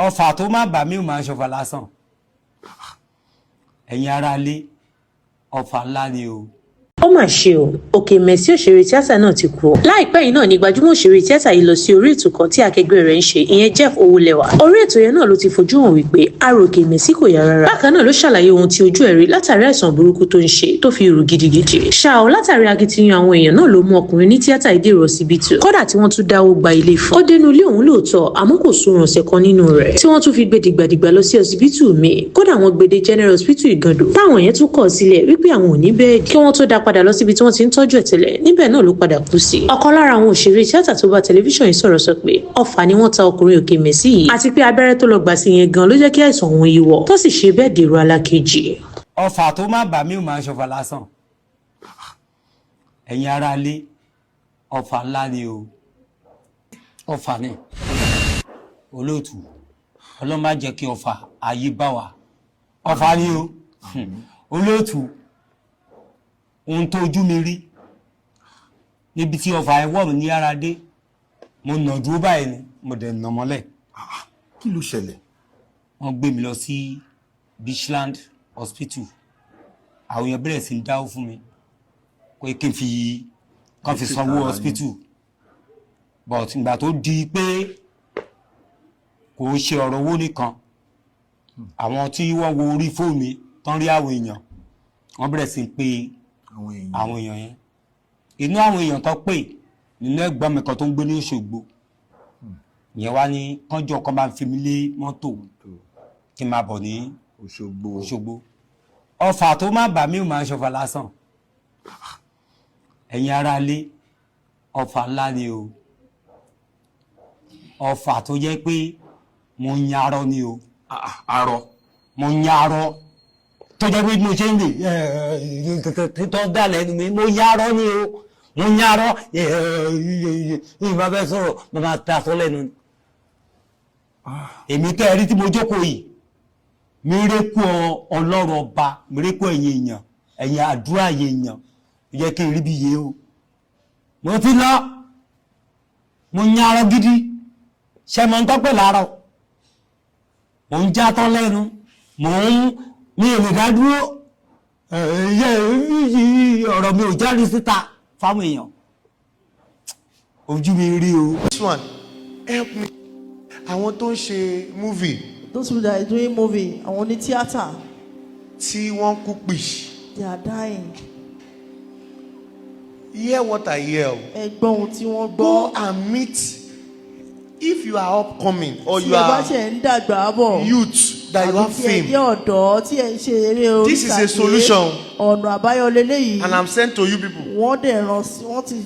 Ọfà tó má bà mí ò máa ń ṣọfà lásán. Ẹ̀yin aráalé, ọfà ńlá ni o. Ó mà ṣe o, Òkè Mẹ́sì, òṣèré tíátà náà ti kú o. Láìpẹ́ yìí náà ni gbajúmọ̀ òṣèré tíátà yìí lọ sí orí ètò kan tí akẹgbẹ́ rẹ̀ ń ṣe, ìyẹn Jeff Owólẹ́wà. Orí ètò yẹn náà ló ti fojú hàn wípé ara Òkè Mẹ́sì kò yá rárá. Bákan náà ló ṣàlàyé ohun tí ojú ẹ̀ rí látàrí àìsàn burúkú tó ń ṣe tó fi rù gidigidi. Ṣá o, látàrí akitiyan àwọn èèyàn náà ló mú ọkùnrin ní tíátà yìí dèrò ọsibítù, kódà tí wọ́n tún dáwó gba ilé fún. Ó dénú ilé òun lóòótọ́, àmọ́ kò sórun ọ̀sẹ̀ kan nínú rẹ̀ tí wọ́n tún fi gbé dìgbàdìgbà lọ sí ọsibítù míì. Kódà wọ́n gbé dé General Hospital Ìgàndò, táwọn yẹn tún kọ̀ sílẹ̀ wípé àwọn ò ní bẹ́ẹ̀dì, kí wọ́n tó dá padà lọ síbi tí wọ́n ti ń tọ́jú ẹ̀ tẹ́lẹ̀. Níbẹ̀ náà ló padà kú sí. Ọ̀kan lára àwọn òṣèré tíátà tó bá tẹlifíṣàn yìí sọ̀rọ̀ sọ pé ọfà ni wọ́n ta ọkùnrin Òkè Mẹ́sì yìí, àti pé abẹ́rẹ́ tó lọ gbà sí yẹn gan ló jẹ́ kí àìsàn òun yíwọ́, tó sì ṣe bẹ́ẹ̀ dèrò alákejì. Ọfà tó má bà mí ò máa ń ṣọfà lásán. Ẹ̀yin aráalé, ọfà ńlá ni o. Ọfà ni, olóòtú. Ọlọ́run má jẹ́ kí ọfà ayé bá wa. Ọfà ni o, olóòtú. Ohun tó ojú mi rí níbi tí ọfà ẹ wọ̀ mí ní ara dé, mo nà dúró báyìí ni, mo dẹ̀ nà mọ́lẹ̀. Kí ló ṣẹlẹ̀? Wọ́n gbé mi lọ sí Beachland Hospital. Àwọn èèyàn bẹ̀rẹ̀ sí ń dáwó fún mi pé kí n fi kàn fi sanwó ara yín. hospital. But ìgbà tó di pé kò ṣe ọ̀rọ̀ owó nìkan, àwọn tí wọ́n wo orí fóònù mi tán rí àwọn èèyàn, wọ́n bẹ̀rẹ̀ sí ń pe àwọn èèyàn. Àwọn èèyàn yẹn, inú àwọn èèyàn tó pè nínú, ẹ̀gbọ́n mi kan tó ń gbé ní Òṣogbo ìyẹn wá ní kánjọ kan bá ń fi mí lé mọ́tò kí n máa bọ̀ ní Òṣogbo. Òṣogbo. Ọfà tó má bà mí ò máa ń ṣọfà lásán. Ẹ̀yin aráalé, ọfà ńlá ni o. Ọfà tó jẹ́ pé mo ń yarọ ni o. Ah, ah, arọ? Mo ń yarọ tó jẹ́ pé mo ṣe ń lè tó dà lẹ́nu mi. Mo yarọ ni o, mo ń yarọ. Ìbá fẹ́ sọ̀rọ̀, mo máa ta sọ lẹ́nu ni. Èmi tẹ́ ẹ rí tí mo jókòó yìí, mírèkù Ọlọ́run ọba, mírèkù ẹ̀yin èèyàn, ẹ̀yin àdúrà ẹ̀yin èèyàn yẹ kí n rí bí yé o. Mo ti lọ, mo ń yarọ gidi. Ṣe mo ń tọ́pẹ̀ láàárọ̀, mo ń játọ́ lẹ́nu, mo ń mi ò lè dá dúró. Ọ̀rọ̀ mi ò jáde síta fáwọn èèyàn. Ojú mi rí o. This one help me. Àwọn tó ń ṣe movie, Those people that are doing movie, àwọn oní tíátà, tí wọ́n kú pì. They are dying. Hear what I hear o. Ẹ gbọ́ ohun tí wọ́n Go gbọ́. and meet, if you are upcoming or Tí you ẹ bá are ṣe ń dàgbà bọ̀, youth that you àbí have tí ẹ fame, jẹ́ ọ̀dọ́ tí ẹ ń ṣe eré orí this is a ìtàgé, solution. ọ̀nà àbáyọ leléyìí. And I'm sent to you people. Wọ́n dẹ̀ ràn sí, wọ́n ti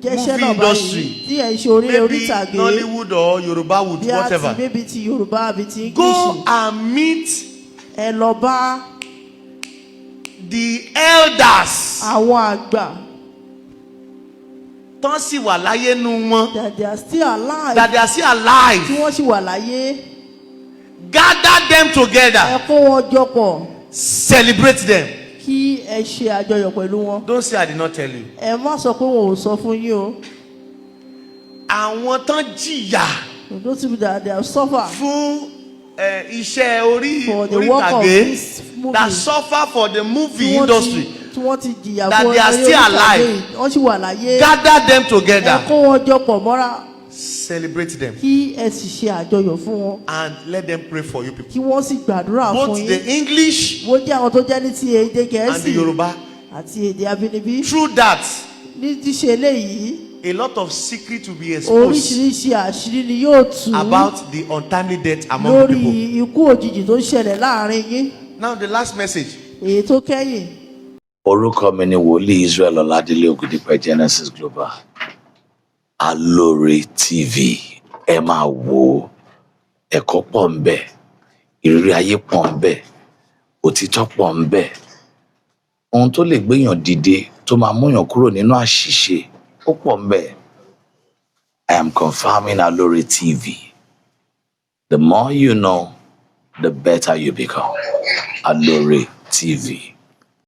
jẹ́ṣẹ́ Movie náà industry. báyìí. Tí ẹ ń ṣe orí Maybe ìtàgé, Nollywood or Yorubawood, bí a ti whatever. maybe ti Yorùbá àbí ti Go English. and meet Ẹ lọ bá the elders àwọn àgbà tán sì wà láyé nu wọn, that they are still alive, that they are still alive. tí wọ́n sì wà láyé. Gather them together. Ẹ kó wọn jọ pọ̀. Celebrate them. Kí ẹ ṣe àjọyọ̀ pẹ̀lú wọn. Don't say I did not tell you. Ẹ má sọ pé wọn ò sọ fún yín o. Àwọn tán jìyà Those people that they have suffered fún iṣẹ́ orí for the orí work of ìtàgé, this movie, that suffer for the movie tí wọ́n ti industry, tí wọ́n ti jìyà that fún they are eré still orí ìtàgé alive. yìí, wọ́n sì wà láyé. Gather them Ẹ together. kó wọn jọ pọ̀ mọ́ra. Celebrate them. Kí ẹ sì ṣe àjọyọ̀ fún wọn. And let them pray for you people. Kí wọ́n sì gbàdúrà fún Both the yín. English Wọ́n jẹ́ àwọn tó jẹ́ ní ti èdè and the Gẹ̀ẹ́sì Yoruba. àti èdè abínibí. Through that, Ní ṣíṣe eléyìí, a lot of secret will be exposed oríṣiríṣi àṣírí ni yóò tú about the untimely death among the lórí people. ikú òjijì tó ń ṣẹlẹ̀ láàrin yín. Now, the last message. Èyí tó kẹ́yìn. Orúkọ mi ni Wòlíì Israel Ọládélé Ògùdípẹ, Genesis Global. Alóore TV, ẹ máa wò ó. Ẹ̀kọ́ pọ̀ ń bẹ, ìrírí ayé pọ̀ ń bẹ, òtítọ́ pọ̀ ń bẹ, ohun tó lè gbéyàn dìde, tó máa múyàn kúrò nínú àṣìṣe, ó pọ̀ ń bẹ. I am confirming Alóore TV. The more you know, the better you become. Alóore TV.